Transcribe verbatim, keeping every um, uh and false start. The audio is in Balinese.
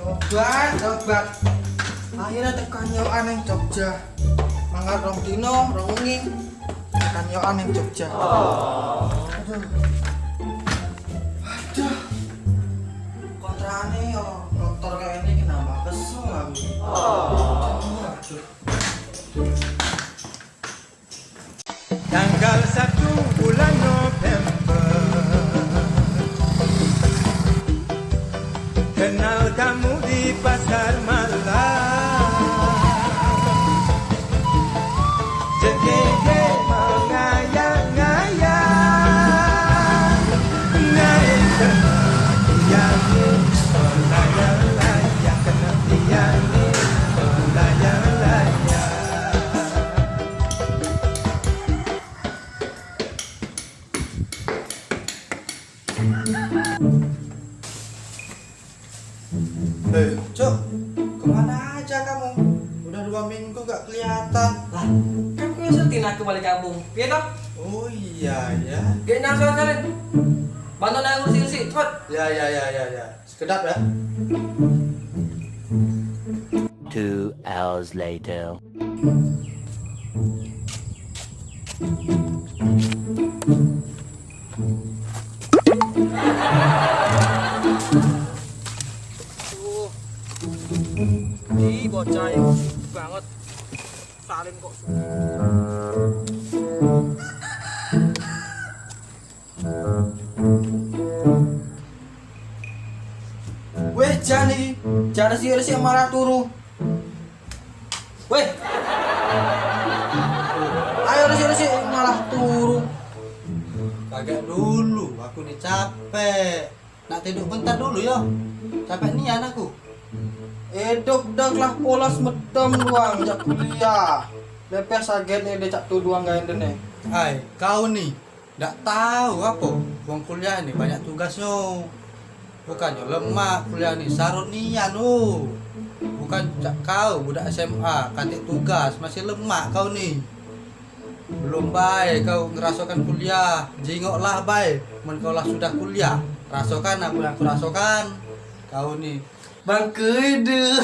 Tobat, tobat. Akhirnya tekan yo ning Jogja. Mangkat rong dino, rong wengi. Tekan yo ning Jogja. Aduh. Aduh. Kontrane yo kotor kayak ini, kenapa kesel aku? Aduh. Tanggal satu bulan November, kenal kamu di pasar malam. Jegege mengayang-ngayang, naik ke tiangnya, melayang-layang, kena tiangnya, melayang-layang. Hei, Cok, kemana aja kamu? Udah dua minggu gak kelihatan. Lah, kan kue setin aku balik kampung. Piye toh? Oh iya ya. Gak nang soal kalian. Bantu nang urus-urus, cepet. Ya ya ya ya ya. Sekedap ya. Two hours later. Ih, bocah yang sibuk banget. Salim kok. Weh, jan iki. Jan resik-resik malah turu. Weh. Ayo resik-resik malah turu. Kagak dulu, aku nih capek. Nak tidur bentar dulu yo. Capek nian aku. Edok dak lah polas medem doang jak kuliah. Lepeh saget nih dicak tuduang gaen dene. Hai, kau nih. Ndak tahu apa, wong kuliah ni banyak tugasnyo. Bukannya lemak kuliah ni, sarut nian oh. Bukan cak kau budak S M A, katik tugas, masih lemak kau ni. Belum bae kau ngerasakan kuliah, jingoklah bae, men kau lah sudah kuliah, rasakan apa yang aku rasakan. Kau ni bangke deh.